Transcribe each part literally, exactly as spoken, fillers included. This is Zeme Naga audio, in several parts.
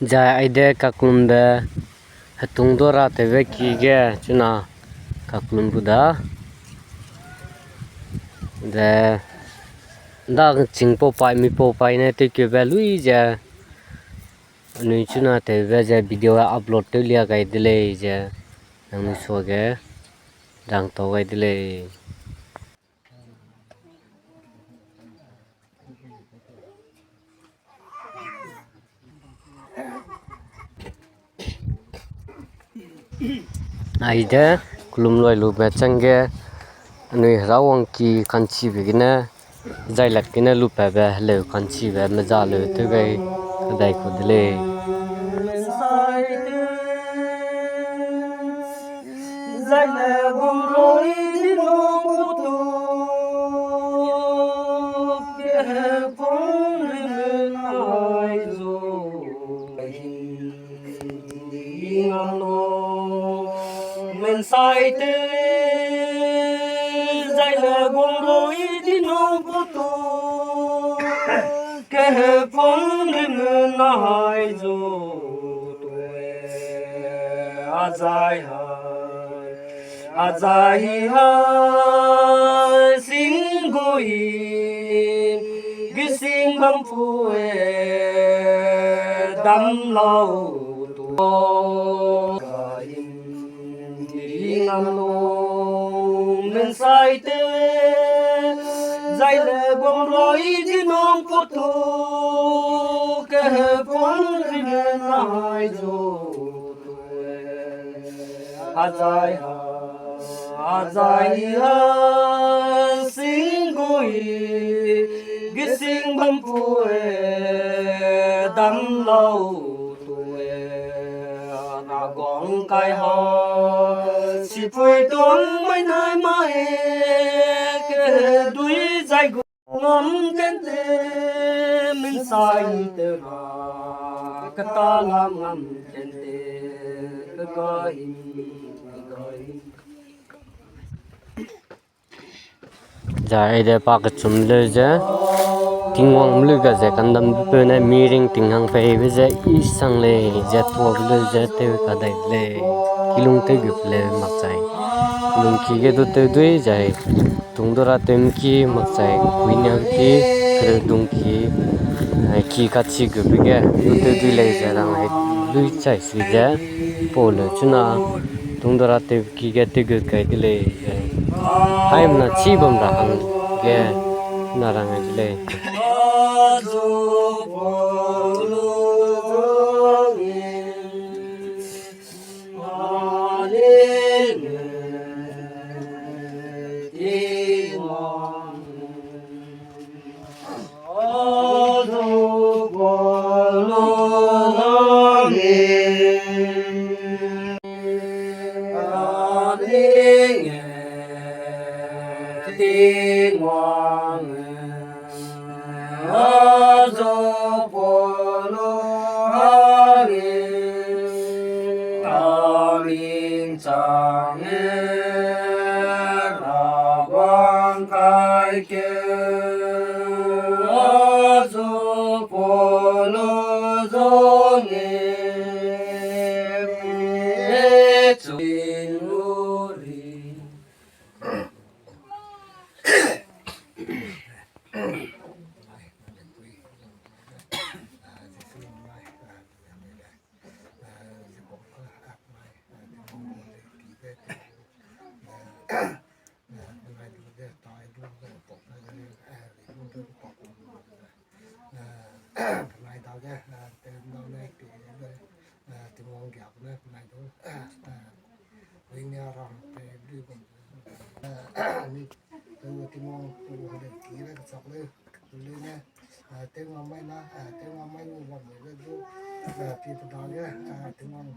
Zai aide kaklumbe hetung dora tewbe ki ge chuna kaklum bu da. De nda ching pau pai, mi pau pai ne tewkeube lui ze, anui chuna tewbe ze video upload tew lia gai de lei ze, nangnui suage rang tau gai de lei. Aide, kelum loi lube chang ge, anui Hera wangki kanchibe gene, zailak gene lupabe heleu kanchibe meza leu tew gai kadai ku de lei. Zaine gumroi di nung putu, kehepung rimnai zu. Ngam nung mensai te, zaine gumroi di nung putu, kehepung rimnai zu. Azai hai, azai hai, singgui, gising bam pue, dam lau tu. Ngam nung mensai te, zaine gumroi di nung putu, kehepung rimnai zu. Azai ha, azai ha, singgui, gising bam pue, dam lau tue, na guang kai ha, sipui tun mai nai mai, kedui zai gu. Ngam kente, mensai te ra, kata lam ngam kente, kegahim, kegahim. Zai aide pa kechum leu ze, Tingwang mlu ga ze kandam peu ne miring tinghang peibe ze i sang lei ze tuabe leu ze tew kadai lei, kilung tew gu pe leu makchai. Lungki ge du tew dui zai, tung dora tewmki makchai, kuine ki, kereu dungki, eh, ki kachi gu pe ge, du tew dui lei ze rang ai, lui chai si ze, pau leu chuna, tung dora tewki ge tew gu kai de lei ze. Haimna chi bam ra hangge, na rang ai de lei. Penai dage, eh, te nau ne pe, eh, Tingwang giak ne penai du, eh, ring ne ram pe lu bam. Eh, ni, eh, Tingwang, Tingwang de ki le kachak le, lu ne, eh, Tingwang mai na, eh, Tingwang mai ni bam le du, eh, pi pe dage, eh, Tingwang,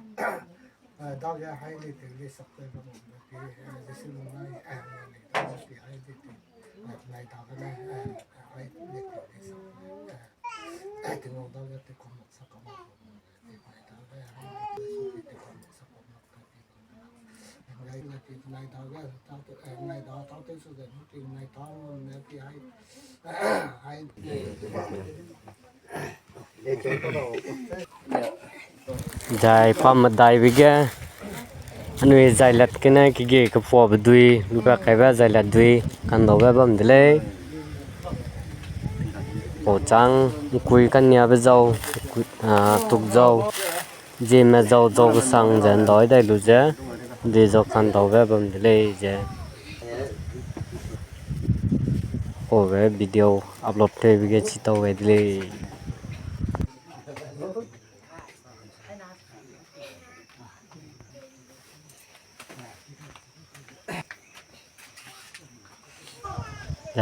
eh, dage hai le te le sak le bam le pi, eh, Jisu nai, eh, le dage pi hai le te, eh, penai dage ne, eh, hai le te le sak le, eh, Tingwang dage te kum sak kam. Zai pa medaibe ge, anui zai lat kene kege kepuabe dui, lupa kaibe zai lat dui, kandaube bam de lei. Pau chang, nkui kaniabe zau, nkui, ah, tuk zau, zieme zau, zau kesang ze ndai dai lu ze, de zau kandaube bam de lei ze. Paube video upload tewbe ge chi tau gai de lei.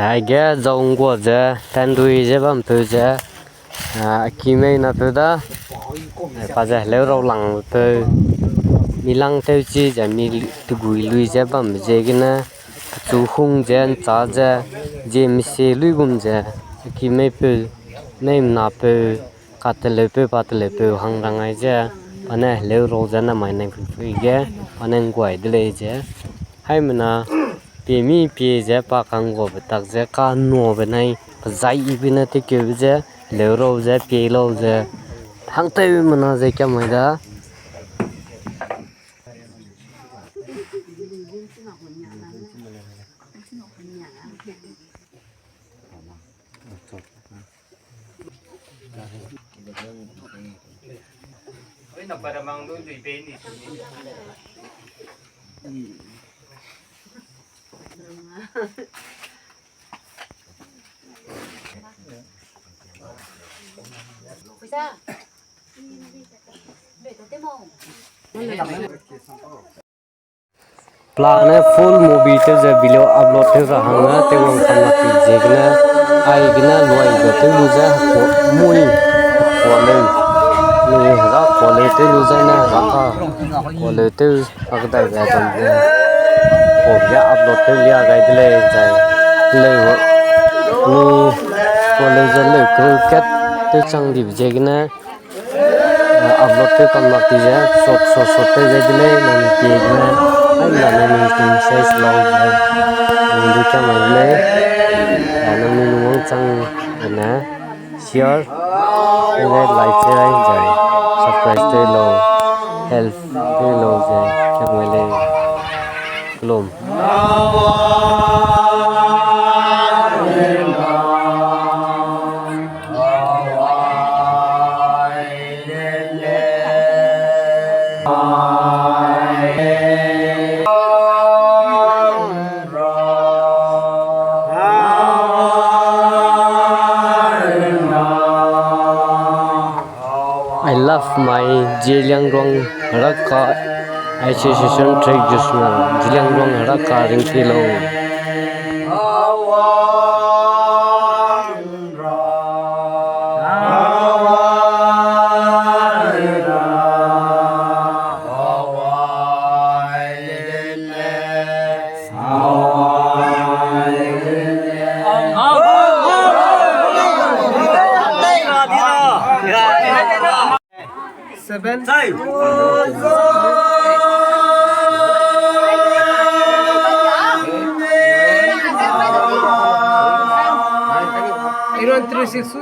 Aige zau ngua ze, tandui ze bampeu ze, a, akimei napeu da, pa ze heleu rau langpeu, mi lang tewchi ze mi tegui lui ze bambe ziegene, pechu hung ze, nchâ ze, zie mese luigum ze, akimei peu, mei mnapeu, kateleupeu, pateleupeu hang rang ai ze, pa ne heleu rau ze namai nai pui ge, pa ne ngguai de lei ze. Haimena, pie mi pie ze pa kangguabe tak ze, kanuabe nai, pezai ibe ne tekeube ze, heleu rau ze, pie lau ze, hangtewmena ze kiamai da. Plan ne full movie tew ze video upload tew ra hangge tew wang kam lak ti ziegene, aigene luai ze tew lu ze hekua mui, hekua leu, ni hera kua leu tew lu ze ne hera ka, kua leu tew, a kedai ze bam ze, kua ge upload tew lia gai de lei zai, leu, ni kua leu ze leu keu kat tew chang dibe ziegene, upload tew kam lak ti ze, short, short, short tew ze de lei, nang pie gene, ai la nang nang ting size lau ze, nang du kiamai de lei, a nang nang wangchang gene, share, tew ze like tew ai zai, subscribe tew lau, help tew lau ze, kiamai lei. Kelum. I love my Zeliangrong Heraka Association Trade Joshua Zeliangrong Heraka Ringkilo. Seven. Iron three six.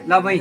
Labai.